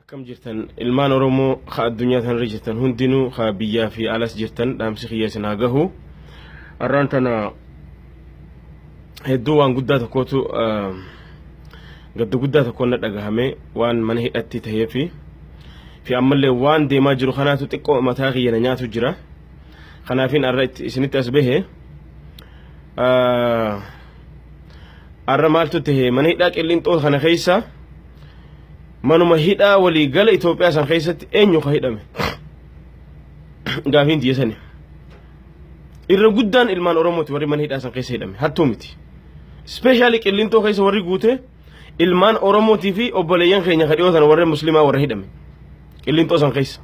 Akkam jirtan ilmaan Oromoo ka addunyaa tanarra jirtan hundinuu ka biyyaa fi alas jirtan dhaamsi kiyya isin haa gahu. Har'aan tana hedduu waan guddaa tokkotu gadda guddaa tokkoon na dhagahame waan mana hidhatti tahee fi fi ammallee waan deemaa jiru kanaatu xiqqoo mataa kiyya na nyaatu jira. Kanaafin har'a isinitti as bahe. Har'a maaltu tahe mana hidhaa qillinxoo kana keessa manuma hidhaa walii gala Itoophiyaa san keessatti eenyu ka hidhame gaafiin tiyya sani. Irra guddaan ilmaan Oromooti warri mana hidhaa san keessa hidhame hattuu miti. Ispeeshaalii qillintoo keessa warri guute ilmaan Oromootii fi obboleeyyan keenya ka dhiyoo sana warra muslimaa warra hidhame qillintoo san keessa.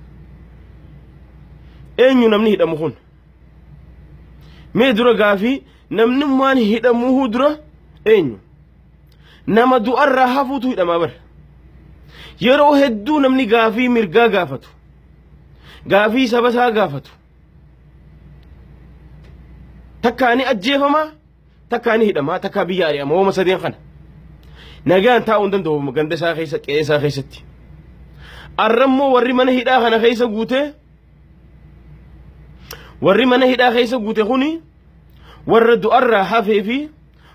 Eenyu namni hidhamu kun? Mee dura gaafii namnummaan hidhamuuhuu dura eenyu? Nama du'arraa hafuutu hidhamaa bara. Yeroo hedduu namni gaafii mirgaa gaafatu. Gaafii saba isaa gaafatu. Takkaa ni ajjeefamaa, takkaa ni hidhamaa, takkaa biyya ari'ama. Wooma sadeen kana. Nagaan taa'uu hin danda'u ganda isaa keessa, qe'ee isaa keessatti. Arrammoo warri mana hidhaa kana keessa guutee warri mana hidhaa keessa guute kuni warra du'arraa hafee fi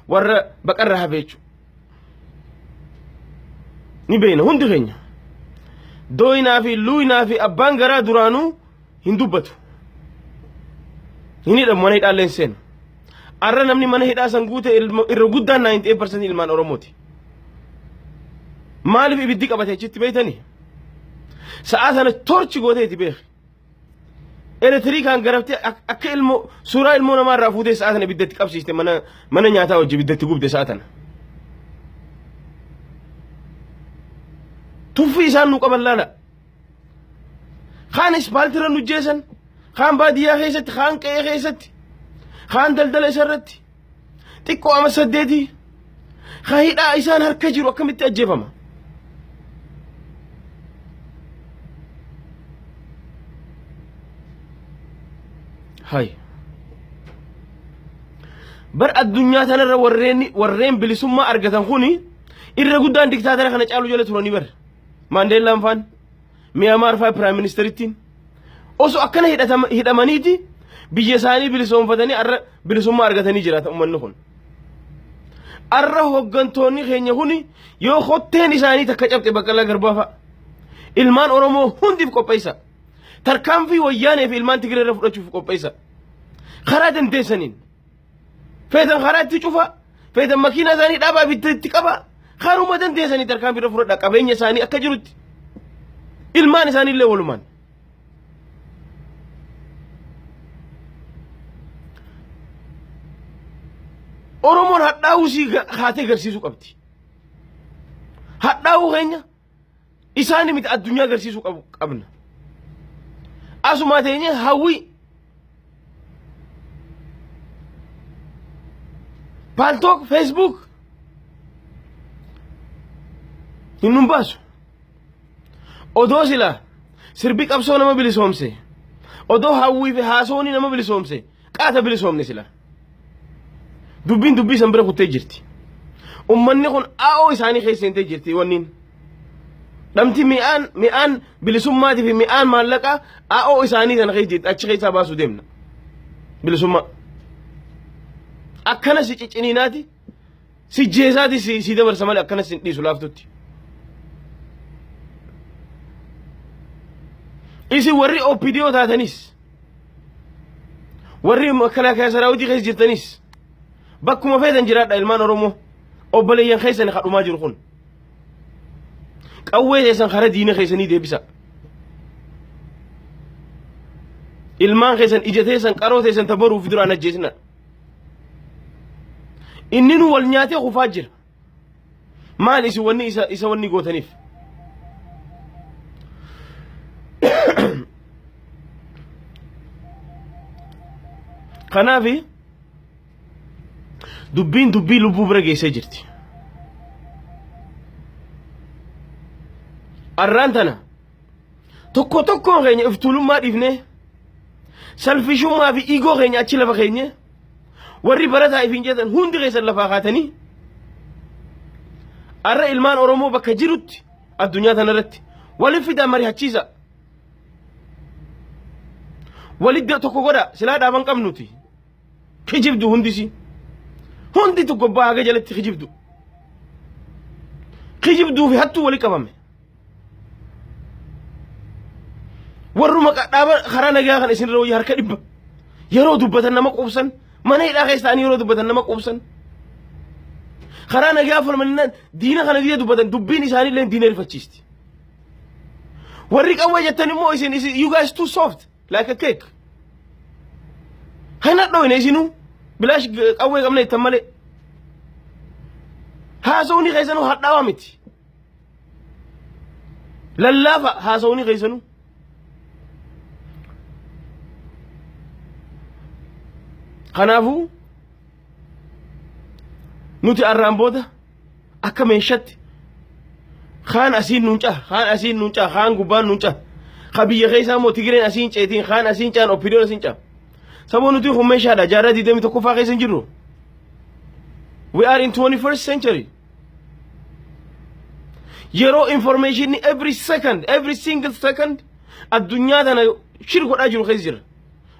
warra baqarraa hafe jechuudha. Ni beekna hundi keenya. Dooyinaa fi luuyinaa fi abbaan garaa duraanuu hin dubbatu. Hin hidhamu mana hidhaallee hin seenu. Arra namni mana hidhaa san guute irra guddaan 98% ilmaan Oromooti. Maaliif ibiddi qabate achitti beektanii? Sa'aa sana torchi gooteeti beeki. Elektiriikaan garaftee akka ilmoo suuraa ilmoo namaa irraa fuutee sa'aa sana ibiddatti qabsiiste mana mana nyaataa wajji ibiddatti gubde sa'aa tana. Tuffii isaan nu qaban laala. Kaan ispaaltirra nu jeesan, kaan baadiyyaa keessatti, kaan qe'ee keessatti, kaan daldala isa irratti. Xiqqoo ama saddeetii. Ka hidhaa isaan harka jiru akkamitti ajjeefama? Hay. Bar addunyaa tanarra warreen warreen bilisummaa argatan kuni irra guddaan diktaatara kana caalu jala turanii bar. Maandeellaan faan. Miyamaar faa piraayim ministeerittiin osoo akkana hidhamaniiti biyya isaanii bilisoomfatanii arra bilisummaa argatanii jiraata uummanni kun. Arra hoggantoonni keenya kuni yoo kotteen isaanii takka cabxe Baqqalaa Garbaa fa'a. Ilmaan Oromoo hundiif qopheessa. Tarkaanfii wayyaanee fi ilmaan Tigree irra fudhachuuf qopheessa. Karaa dandeessaniin. Feetan karaa itti cufa. Feetan makiinaa isaanii dhaabaa ibidda itti qaba. Karuma dandeessanii tarkaanfii irra fudhadha qabeenya isaanii akka jirutti. Ilmaan isaanii illee walumaan. Oromoon hadhaa'uu isii haatee garsiisuu qabdi. Hadhaa'uu keenya isaani miti addunyaa agarsiisuu qabu qabna. Asumaa teenyee hawwii Paltalk, Facebook hin nun baasu. Odoo silaa sirbi qabsoo nama bilisoomse, odoo hawwii fi haasooni nama bilisoomse, qaata bilisoomne silaa. Dubbiin dubbii san bira kuttee jirti. Ummanni kun aa'oo isaanii keessa seentee jirti wanniin. Dhamti mi'aan mi'aan bilisummaatii fi mi'aan maallaqaa aa'oo isaanii sana keessa jirti achi keessaa baasuu deemna. Bilisummaa. Akkana si cicciniinaati si jeesaati si si dabarsa malee akkana si hin dhiisu laaftutti. Isin warri OPDO taatanis Warri makalaakaa saraawitii keessa jirtanis bakkuma feetan jiraadha ilmaan Oromoo obboleeyyan keessan kadhumaa jiru kun. Qawwee keessan kara diina keessanii deebisa. Ilmaan keessan ija teessan qaroo teessan tabaruuf duraan ajjeesina. Inni nu wal nyaatee kufaa jira. Maal isin wanni isa isa wanni gootaniif? Kanaafi dubbiin dubbii lubbuu bira geessee jirti. Arraan tana tokko tokkoon keenya iftuulummaa dhiifnee salfishummaa fi iigoo keenya achi lafa keenyee Warri barataa ifiin jedhan hundi keessan lafaa kaatanii arra ilmaan Oromoo bakka jirutti addunyaa tanarratti Waliin fidaa mari'achiisa. Walitti tokko godha silaa dhaaban qabnuti. Kijibdu hundisi. Hundi tokko gubbaa haga jalatti kijibdu. Kijibduu fi hattuu wali qabame. Warruma dhaaba karaa nagaa kan isin wayya harka dhibba. Yeroo dubbatan nama quubsan. Mana hidhaa keessa ta'anii yeroo dubbatan nama quubsan. Karaa nagaa falmannaan diina kana biyya dubbatan dubbiin isaanii illee diina rifachiisti. Warri qawwee jettan immoo isin you guys too soft like a cake. Kana dhoyne isinuu bilaash qawwee qabna jettan malee. Haasawni keessanuu hadhaawaa miti. Lallaafa haasawni keessanuu. Kanaafuu nuti arraan booda akka meeshatti kaan asiin nuun caha, kaan asiin nuun caha, kaan gubbaan nuun caha. Ka biyya keessaa immoo Tigireen asiin ceetiin, kaan asiin caan, Oppidiyoon asiin caha. Saboo nuti kun meeshaadha, jaarraa 21ffaa keessa hin jirru. We are in 21st century. Yeroo information every second, every single second addunyaa tana shir godhaa jiru keessa jira.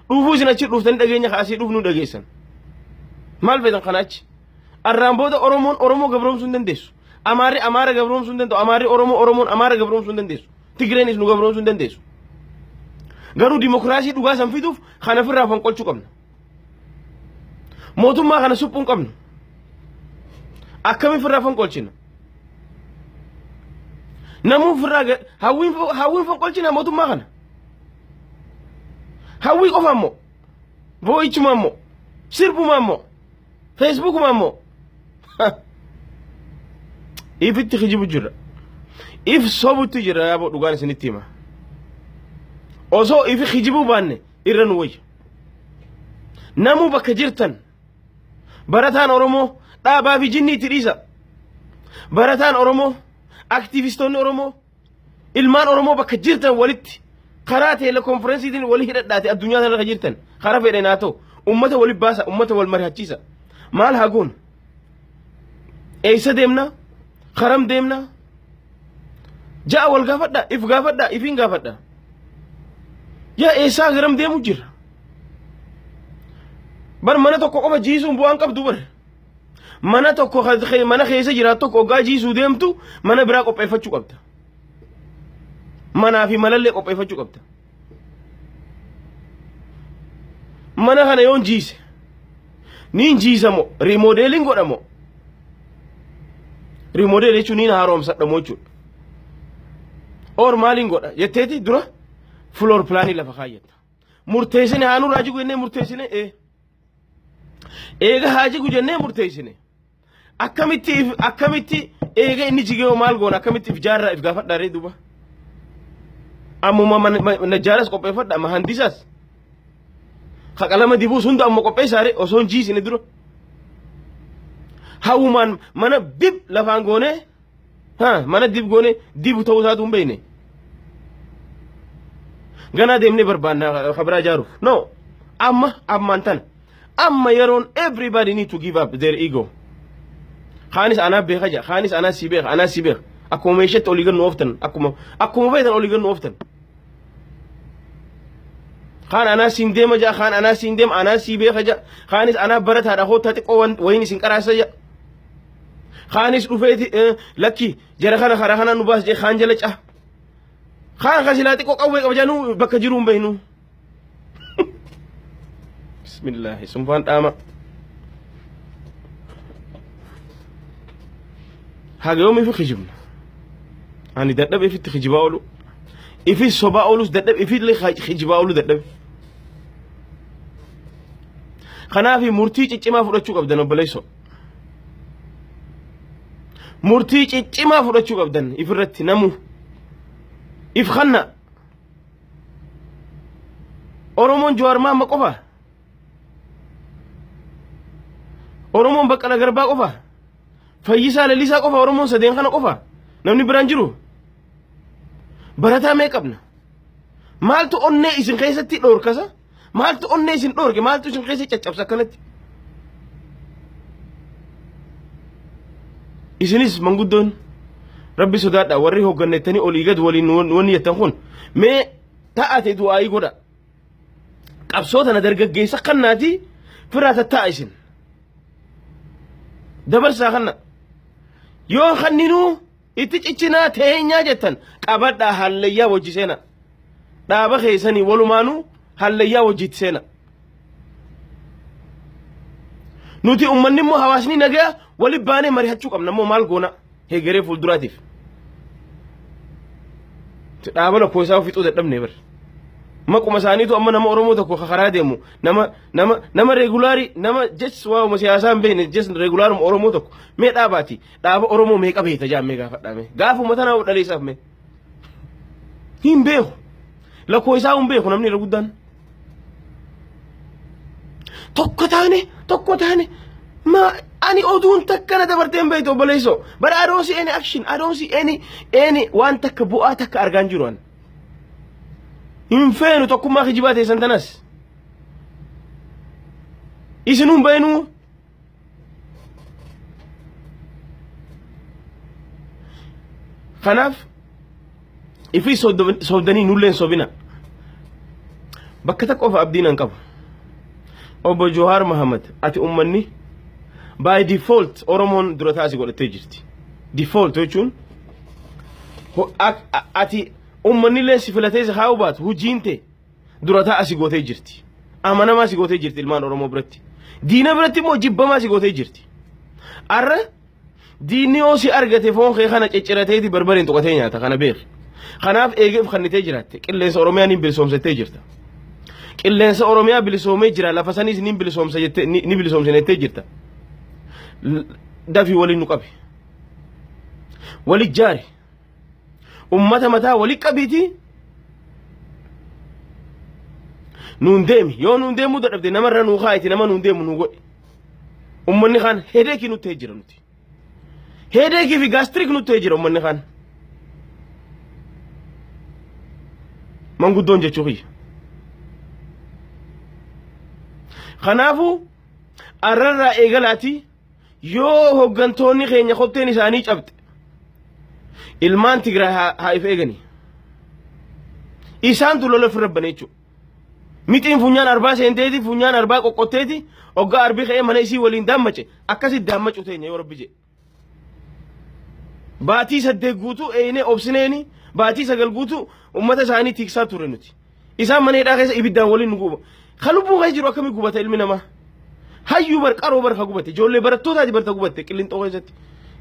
Dhufuu isin achi dhuftanii dhageenya kaasii dhufnuu dhageessan. Maal feetan kana achi? Arraan booda Oromoon Oromoo gabroomsuu hin dandeessu. Amaarri Amaara gabroomsuu hin danda'u. Amaarri Oromoo Oromoon Amaara gabroomsuu hin dandeessu. Tigreenis nu gabroomsuu hin dandeessu. Garuu dimokiraasii dhugaa san fiduuf kana ofirraa fonqolchuu qabna. Mootummaa kana suphuu hin qabnu. Akkamiin ofirraa fonqolchina? Namuu ofirraa hawwiin fonqolchina mootummaa kana. Hawwii qofa immoo, boo'ichuma immoo, sirbuma immoo, feesbuukuma immoo. Ifitti kijibu jira. If sobutti jira yaaboo dhugaan isinitti hima. Osoo ifi kijibuu baanne irra nu wayya. Namuu bakka jirtan barataan Oromoo dhaabaa fi jinni itti dhiisa. Barataan Oromoo, aktiivistoonni Oromoo, ilmaan Oromoo bakka jirtan walitti karaa telekonferensiitiin walii hidhadhaate addunyaa kanarra jirtan karaa fedhan haa ta'u ummata wali baasa, ummata wal mari'achiisa. Maal haa goonu? Eessa deemna? Karam deemna? Ja'a wal gaafadha, if gaafadha, ifiin gaafadha. Yaa eessaa garam deemu jira? Bar mana tokko qofa jiisuun bu'aan qabdu bar. Mana tokko mana keessa jiraatu tokko hoggaa jiisuu deemtu mana biraa qopheeffachuu qabda. Manaa fi malallee qopheeffachuu qabda. Mana kana yoon jiise niin jiisamo remodeling godhamo remodel jechuun niin haaromsadhamo jechuudha. Or maaliin godha jetteeti dura floor planii lafa kaayyatta. Murteessine haa nurraa jigu jennee murteessine ee. Eega haa jigu jennee murteessine. Akkamitti eega inni jigee maal goona akkamitti if jaarraa if gaafadhaa ree duuba. Ammuma najjaaras qopheeffadha mahandisaas. Ka qalama dibuus hunda amma qopheessaa ree osoo hin jiisine dura. Hawumaan mana dib lafaan goonee ha mana dib goonee dibu ta'uu isaatu hin beekne. Ganaa deemnee barbaanna kabiraa ijaaruuf. No amma ammaan tana. Amma yeroon everybody need to give up their ego. Kaanis anaa beeka jaa, kaanis anaa si beeka, anaa si beeka. Akkuma meeshaatti olii gad nu ooftan, akkuma feetan olii gad nu ooftan. Kaan anaa siin deema jaa, kaan anaa siin deema, anaa sii beeka jaa, kaanis anaa barataadha koottaa xiqqoo wayiin isin qaraasa jaa. Kaanis dhufeeti lakki jara kana karaa kana nu baas jee kaan jala caa. Kaan kasilaa xiqqoo qawwee qaba jaanuu bakka jiru hin beeknu. Bismillaahi sunfaan dhaama. Haga yoomii fi kijibna. Ani dadhabe ifitti kijibaa oolu. Ifi sobaa oolus dadhabe ifillee kijibaa oolu dadhabe. Kanaaf murtii ciccimaa fudhachuu qabdan obboleessoo. Murtii ciccimaa fudhachuu qabdan ifirratti namuu. If kanna. Oromoon Jawaar Mahamma qofa. Oromoon Baqqala Garbaa qofa. Fayyisaa Lalisaa qofa Oromoon sadeen kana qofa. Namni biraan jiru. Barataa mee qabna? Maaltu onnee isin keessatti dhoorkasa? Maaltu onnee isin dhoorke? Maaltu isin keessa caccabsa akkanatti? Isinis manguddoon Rabbi sodaadha warri hooggannettanii olii gad waliin wanni jettan kun mee ta'ate du'aayii godha. Qabsoo tana dargaggeessa kannaati firaa tattaa'a isin. Dabarsaa kanna. Yoo kanninuu itti cichinaa teenyaa jettan qabadhaa hallayyaa wajji seena. Dhaaba keessanii walumaanuu hallayyaa wajji itti seena. Nuti uummanni immoo hawaasni nagaa wali baanee mari'achuu qabna immoo maal goona hegeree fuulduraatiif. Dhaaba lakkoo isaa fixuu dadhabne bar. Maquma isaaniitu amma nama Oromoo tokko karaa deemu nama nama nama regular nama jes waa'uma siyaasaa hin beekne jes regulaaruma Oromoo tokko mee dhaabaati dhaaba Oromoo meeqa beekta jaammee gaafadhaame gaafuma tanaa dhaleessaaf mee. Hin beeku lakkoo isaa hin beeku namni irra guddaan. Tokko taane tokko taane ma ani oduun takka na dabartee hin beektu obboleessoo. But I don't see any action. I don't see any waan takka bu'aa takka argaan jiru ani. Hin feenu tokkummaa kijibaa teessan tanas. Isinuu hin beeknuu. Kanaaf ifii sobdanii nulleen sobina. Bakka takka qofa abdiin an qabu. Obbo Johaar Mahamad ati ummanni by default Oromoon dura taasi godhattee jirti. Default jechuun ati ummanni illee si filatee si haa baatu hujiin tee dura ta'a si gootee jirti. Amanamaa si gootee jirti ilmaan Oromoo biratti. Diina biratti immoo jibbamaa si gootee jirti. Arra diinni yoo si argate foon kee kana ciccirateeti barbareen tuqatee nyaata kana beeki. Kanaaf eegeef kannitee jiraatte qilleensa Oromiyaa ni bilisoomsattee jirta. Qilleensa Oromiyaa bilisoomee jira lafa saniis ni bilisoomsa jettee ni bilisoomsine jettee jirta. Dafii waliin nu qabi. Wali jaari. Ummata mataa wali qabiiti. Nuun deemi yoo nuun deemuu dadhabde namarra nuu kaayiti nama nuun deemu nuu godhi. Ummanni kaan headache nutti jira nuti. Headache fi gastric nutti jira ummanni kaan. Manguddoon jechuu kiyya. Kanaafuu arrarraa eegalaati yoo hoggantoonni keenya kotteen isaanii cabxe ilmaan Tigraay haa if eegani. Isaantu lola ofirra bane jechuudha. Mixiin funyaan arbaa seenteeti funyaan arbaa qoqqotteeti hoggaa arbi ka'ee mana isii waliin daammace akkasitti daammacu teenya yoo rabbi jedhe. Baatii 8 guutuu eeyinee obsineeni baatii 9 guutuu uummata isaanii tiksaa ture nuti. Isaan mana hidhaa keessa ibiddaan waliin nu guba. Ka lubbuu keessa jiru akkamii gubata ilmi namaa? Hayyuu bar qaroo bar ka gubate ijoollee barattootaati bar ta gubatte qillinxoo keessatti.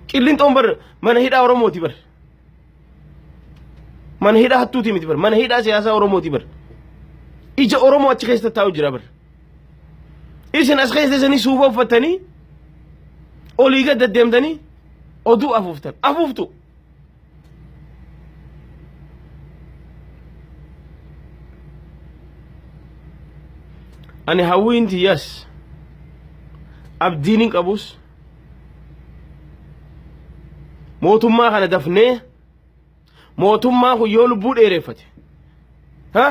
Qillinxoon bar mana hidhaa Oromooti bar. Mana hidhaa hattuuti miti bar mana hidhaa siyaasaa Oromooti bar. Ija Oromoo achi keessa taa'u jira bar. Isin as keessa isanii suufa uffattanii olii gad deddeemtanii oduu afuuftan afuuftu. Ani hawwiin tiyyas abdiin hin qabus mootummaa kana dafnee mootummaa kun yoo lubbuu dheereffate ha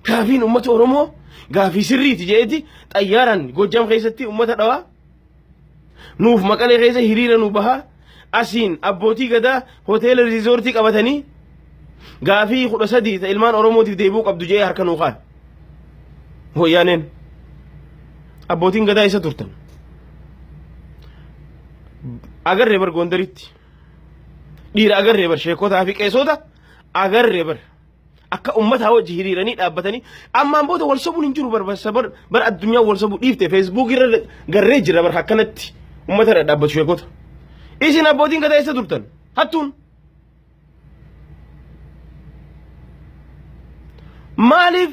gaafiin uummata Oromoo gaafii sirriiti je'eeti xayyaaraan Gojjam keessatti uummata dhawaa nuuf Maqalee keessa hiriira nu bahaa asiin abbootii gadaa hoteela riizoortii qabatanii gaafii 13 ta ilmaan Oromootiif deebi'uu qabdu je'ee harka nuu kaan. Wayyaaneen abbootiin gadaa isa turtan. Agarree bar Gondaritti. Dhiira agarree bar sheekotaa fi qeesota agarree bar. Akka ummataa wajji hiriiranii dhaabbatanii ammaan booda wal sobuun hin jiru bar bar bar addunyaa wal sobuu dhiifte feesbuuk irra garree jira bar akkanatti ummata irra dhaabbatu sheekota. Isin abbootiin gadaa eessa turtan? Hattuun. Maaliif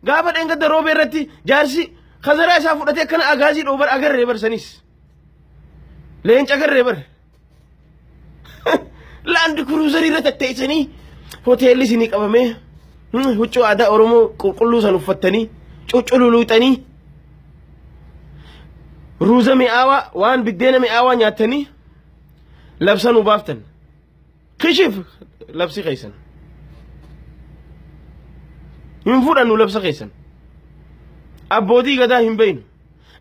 gaafa dheengadda roobee irratti jaarsi kazaraa isaa fudhatee akkana agaazii dhoobar agarree bar sanis. Leenca agarree bar. Land Cruiser irra tatteessanii hoteelli isinii qabamee huccuu aadaa Oromoo qulqulluu san uffattanii cuccululuuxanii ruuza mi'aawaa waan biddeena mi'aawaa nyaattanii labsa nu baaftan. Kishif labsi keessan. Hin fudhannu labsa keessan. Abbootii gadaa hin beeynu.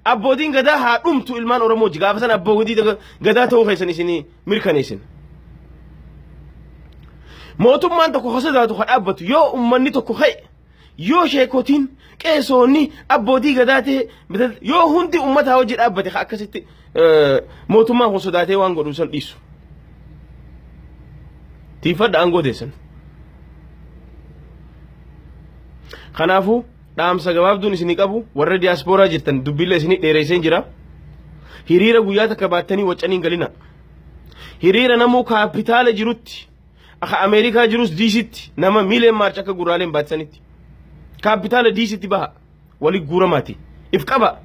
Abbootiin gadaa haa dhumtu ilmaan Oromoo gaafa san abbootii gadaa ta'uu keessan isinii mirkaneessin. Mootummaan tokko ka sodaatu ka dhaabbatu yoo ummanni tokko ka'e, yoo sheekotiin, qeesoonni, abbootii gadaa ta'e, yoo hundi ummataa hojii dhaabbate, ka akkasitti mootummaan kun sodaatee waan godhu san dhiisu. Tiifadha aangoo teessan. Kanaafuu dhaamsa gabaabduun isinii qabu, warra diyaaspooraa jirtan, dubbiillee isinii dheereesseen jira. Hiriira guyyaa takka baattanii waccanii hin galina. Hiriira namuu kaapitaala jirutti, akka Ameerikaa jirus diisitti, nama million march akka gurraaleen baachisanitti. Kaapitaala diisitti baha, wali guuramaati. If qaba.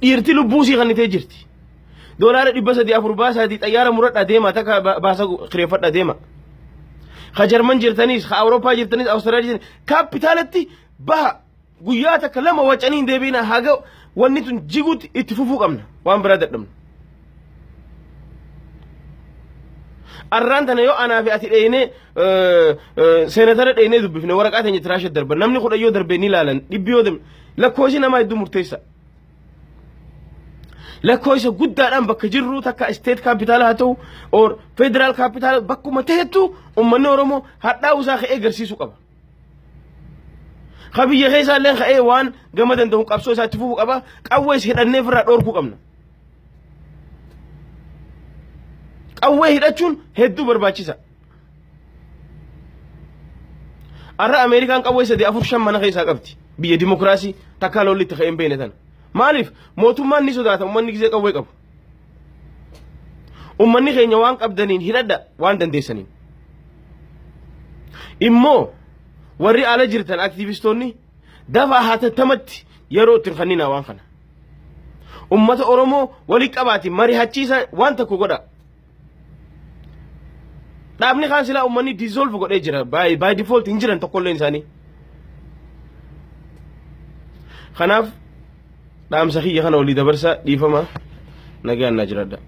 Dhiirti lubbuu sii kannitee jirti. Doolaara 300 4 baasaatii xayyaara muradhaa deema, takka baasa kireeffadhaa deema. Ka Jarman jirtanis, ka Awurooppaa jirtanis, Awustiraaliyaa jirtanis, kaapitaalatti baha. Guyyaa takka lama wacanii hin deebiina, haga wanni tun jiguutti itti fufuu qabna, waan biraa dadhabna. Arraan tana yoo anaa fi ati dheeyinee seenatara dheeyinee dubbifne, waraqaa teenya tiraasha darban, namni 10 yoo darbee ni ilaalan, 100 yoo darbe, lakkoofsi namaa hedduu murteessa. Lakkoofsa guddaadhaan bakka jirru, takka state capital haa ta'u or federal capital, bakkuma ta'ettu uummanni Oromoo hadhaa'u isaa ka'ee agarsiisuu qaba. Ka biyya keessaa illee ka'ee waan gama danda'u qabsoo isaa itti fufuu qaba. Qawwees hidhannee ofirraa dhorkuu qabna. Qawwee hidhachuun hedduu barbaachisa. Har'a Ameerikaan qawwee sadii, afur, shan mana keessaa qabdi. Biyya dimokiraasii takkaa lolli itti ka'ee hin beekne tana. Maaliif? Mootummaan ni sodaata uummanni gisee qawwee qabu. Uummanni keenya waan qabdaniin hidhadha, waan dandeessaniin. Immoo warri ala jirtan, aktiivistoonni, dafaa hatattamatti yeroo itti hin waan kana. Uummata Oromoo walii qabaati mari'achiisa, waan tokko godha. Dhaabni kaan silaa uummanni dissolve godhee jira. By default hin jiran tokkolleen isaanii. Kanaaf dhaamsa kiyya kana walii dabarsa, dhiifama, nagaan naa jiraadha.